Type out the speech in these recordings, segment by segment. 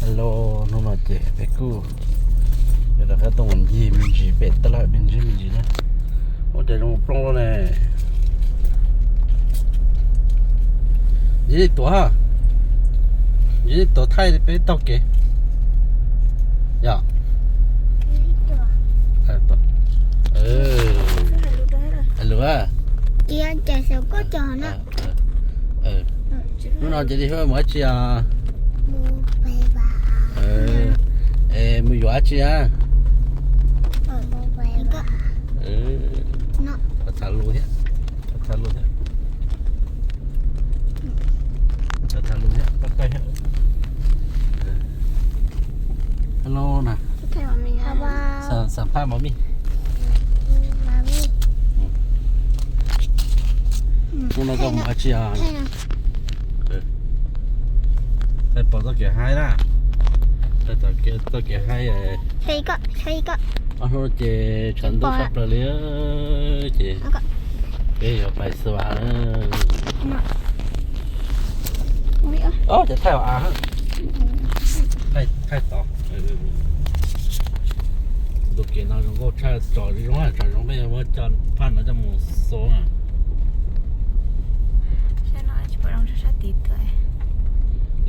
Hello, hnub no ces peb kuj yuav rov qab tuaj mus ncig me ntsis pem tab laj, me ntsis me ntsis na. Ua cas zoo plooj luaj ne. Yog li tuav ha, yog li tuav thaij peb taug kev. Yog. Hais lus a. Hnub no ces li mus dab tsi os? Es mus yuav dab tsi a? Tham lus thiab, tham lus thiab, tham lus thiab, pab koj thiab. Hello na. Xam phaj mov mij. Hnub no koj mus dab tsi os? Thaij pom txoj kev haib na. Txoj kev haib. Ob hnub ces tshav ntuj tshaj plaws li ces peb yuav pais Xav Vas na. Ob, cov thaij a, thaij tod. Ntu kev no zoo nkauj tshaj, tsom zoo, tsom zoo peb yuav muab cov phaj no coj mus xo na.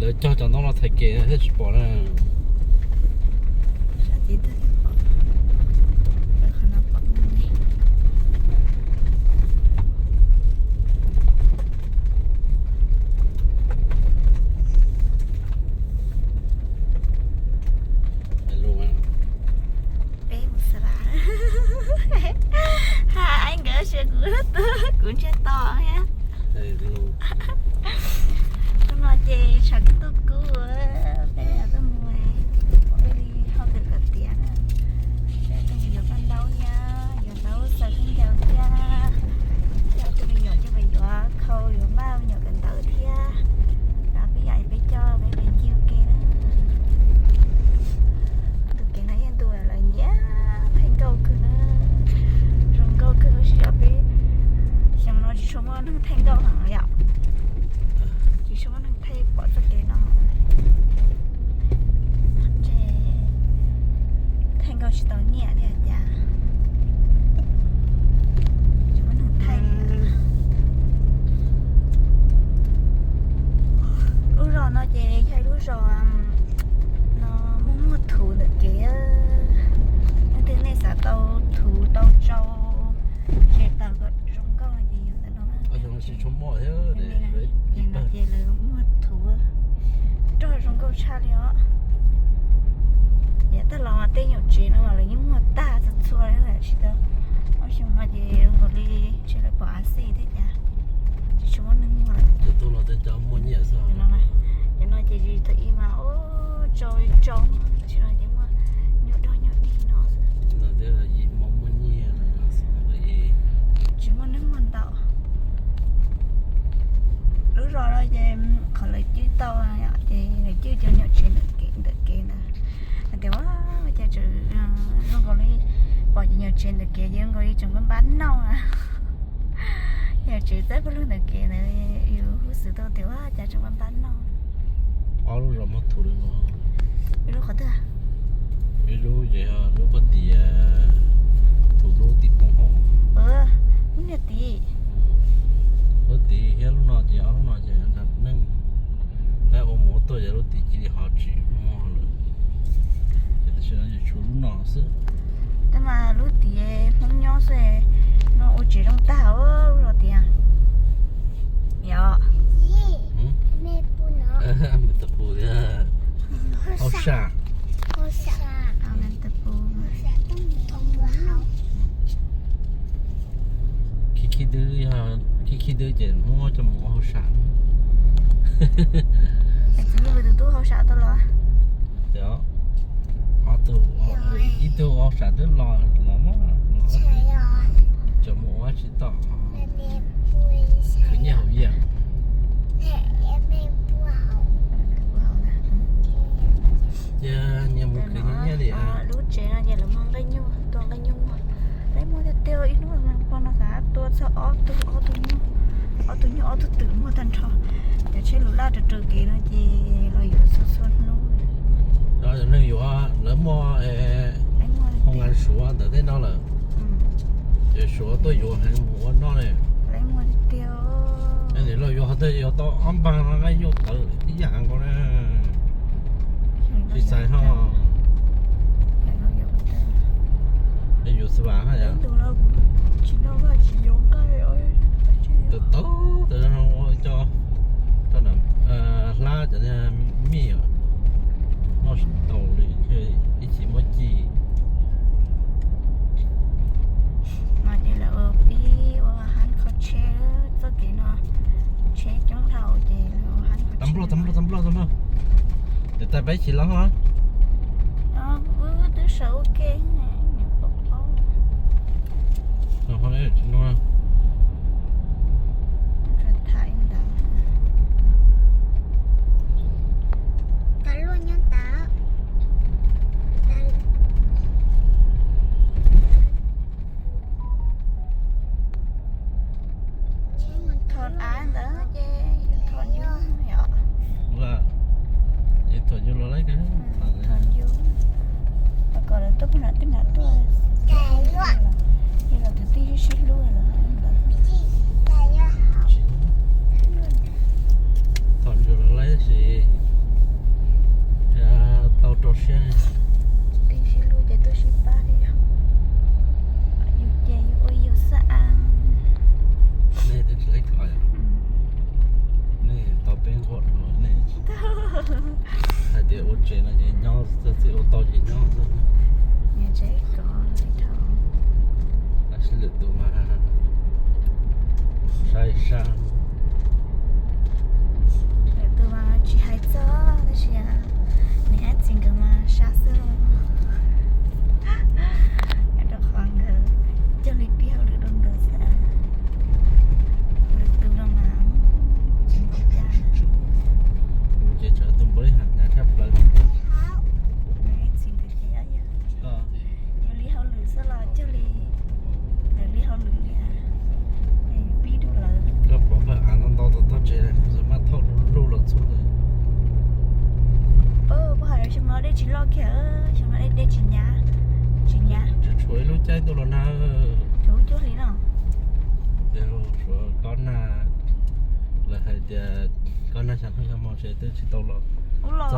Lawv cog cov ntoo no txhais kev thiaj tsis pom na. Peb mus Xav Vas. Hais nkawd sia kuv, kuv ntshe tos thiab. Hnub no ces tshav kub kub, peb tuaj mus, peb li hauj lwm kom tiav na. Peb tuaj mus yuav paj ntaub thiab, yuav ntaub xaws khaub ncaws thiab. Coj tus me nyuam coj mus yuav khau, yuav npaj me nyuam kawm ntawv thiab. Peb yam peb coj peb mus ncig ua ke na. Ntu kev no yog ntu lawv nyiam thaij nkauj kawg na, zoo nkauj kawg, tab sis yog peb xyoo no tsis tshua muaj neeg thaij nkauj heev yom, tsis tshua muaj neeg thaij pom txoj kev no. Thaij nkauj tsis tau nyiam li cas, tsis muaj neeg thaij li. Lub zos no ces yog lub zos no muaj muag thuv ntawm kev. Leej twg nej xav tau thuv tau tsau, ces tau kom zoo nkauj no ces yog ntawm no. Ces no ces lawv muag thuv rog zoo nkauj tshaj li os. Yav tag los tej nyuam tsev no mas lawv yeej muag tag txhua txhua li, tsis tau ob xyoo no ces zoo nkaus li ntshe lawv pom av xij thiab cas, ces tsis muaj neeg muag lawm. Cov no ces thaum ib mas tsau tsau, tam sim no ces muaj nyuag dog nyuag dig no xwb. Tsis muaj neeg muag ntau. Lub zos no ces qhov lawv cwj tau ces lawv cwj cov nyuam tsev ntawm kev ntawd. Hais tias ua cas tseem zoo nkaus li pom cov nyuam tsev ntawm kev ces zoo nkaus li tseem npab npab noj. Nyuam tsev txawb pawg lug ntawm kev ntawd, yus huj xwm tau tias ua cas tseem npab npab noj. Ob lub zos muag thuv li no. Ib lub qhov twg? Ib lub ces lub pob tim, tus lub tim poob hauv. Lub niag tid. Lub tid thiab lub no ces ob lub no ces nrag neeg. Tab ua mus ua tuaj ces lub tid cia li ho tsis muag lawm. Ces tam sim no ces tshuav lub no xwb. Tab mas lub tid Hmoob nyob xwb, no ua tsev zoo tag lub zos tid. Yog. Hauj sam. Khib khib twb, khib khib twb ces muab coj mus ua hauj sam. Txiv Nyiaj tus tub hauj sam tau los? Ob tug, ib tug hauj sam twb los, los mas coj mus ua tsis tau. Khwv nyiaj haus yeej. Ces nyias mus khwv nyias nyiaj li. Lub tsev no ces lawv muag nqaij nyuj, tua nqaij nyuj muag. Peb muag tiag tiag, ib hnub no xav tua txog ob tug, ob tug nyuj, ob tug nyuj ob tug twm muag tag nrho. Cov tsheb lus laj raws raws kev no ces los yuav txhua txhua hnub. Neeg yuav lawv muaj hoo nkas Suav ntawm tej no lawm, ces Suav tuaj yuav heev mus ua noj ne. Nim los yuav hov twg yuav tau ob npaug no yuav tawv ib yam nkaus na. Tsis xaiv ho. Yuav xwb vam haj yam. Tawv tawv tawv no ua cov hlab cov mij noj tsis tau li, ib chim muab ci. Mas ces lawv pib ua hab kho tsheb txoj kev no, tsheb coob dhau ces lawv ua hab kho tsheb. Tam nplua, tam nplua, tam nplua, tam nplua. Ces tais peb chim los ho. Wb twb sawv ua ke, nws pom qhov. Tsis nua. Tham ntawd. Tau luaj nyob ntawd. Thom av ntawd ces yus thom yus yom. Yus thom yus los lawm. Thom yus. Kom lawv tuaj pem no twb nram tuaj. Yog los kwv tij sib sib hlub lawm. Thom yus los lawm tab sis tau rau siab. Kwv tij sib hlub ces tuaj sib pab thiab yog. Yus ces yus ua yus xwb as. Nej twb tsis laib kov. Nej tau peb nquag dhau nej. Hais tias ua tsev no ces nyob xwb, txij ua tau ces nyob xwb. Tab sis lwm tus mas sab sab. Lwm tus mas tsis hais txog tab sis niam thiab txiv nkawd mas sab xwb. Rau qhov nkawd coj li pib hauj lwm rau nkawd xwb. Lwm tus no mas tsis npaum cas. Ces tsam tus npawg ib hais hnyav tshaj plaws. Niam thiab txiv nkawd ces yog yus li hauj lwm xwb los coj li lawv li hauj lwm li. Pib rau lawv. Koj pom pawg av ntau ntau tom tog tsev, txawm maj thauj luj los txhub ntawd. Puag hais xyoo no dej tsis loj kiag, xyoo no dej tsis hnyav, tsis hnyav. Tsis tshuav ib lub caij tuaj los nag. Tshuav cuaj hli no. Ces tshuav kob nag, lawv hais tias kob nag xya hnub xya hmo ces twb tsis tau los. Ub los,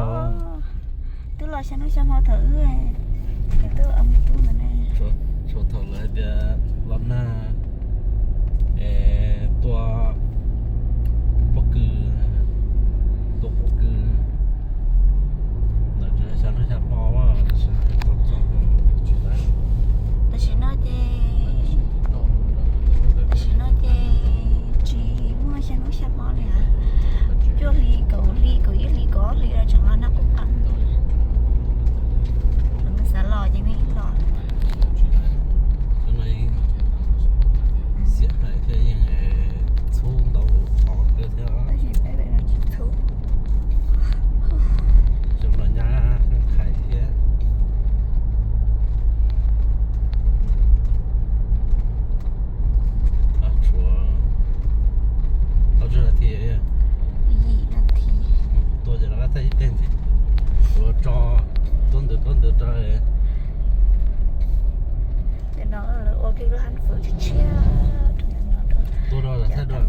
twb los xya hnub xya hmo thaum wb, twb ua me tub ntawd ne. Tshuav thaum lawv hais tias los nag es tua pob kws, tua pob kws, lawv tsis xya hnub xya hmo. Tam sim no ces, tam sim no ces tsis muaj xya hnub xya hmo li. Cuaj hli, kaum hli, kaum ib hli, kaum ob hli los tseem los nag qub qab. Thaum nws xav los ces nws los. Xiam hais thiab yeej txhub ntau qhov kawg thiab. Tab sis peb pem no tsis txhub. Xyoo no nyab khais thiab. Tshuav ob tsib nas this, yim nas this. Tua ces rov qab thaij ib teg ntxiv. Tshuav tso tuab ntws tuab ntws rau. Ces no lawv ua kiag lub hab fwm tshiab tshiab rau no, tua rau thaij dua.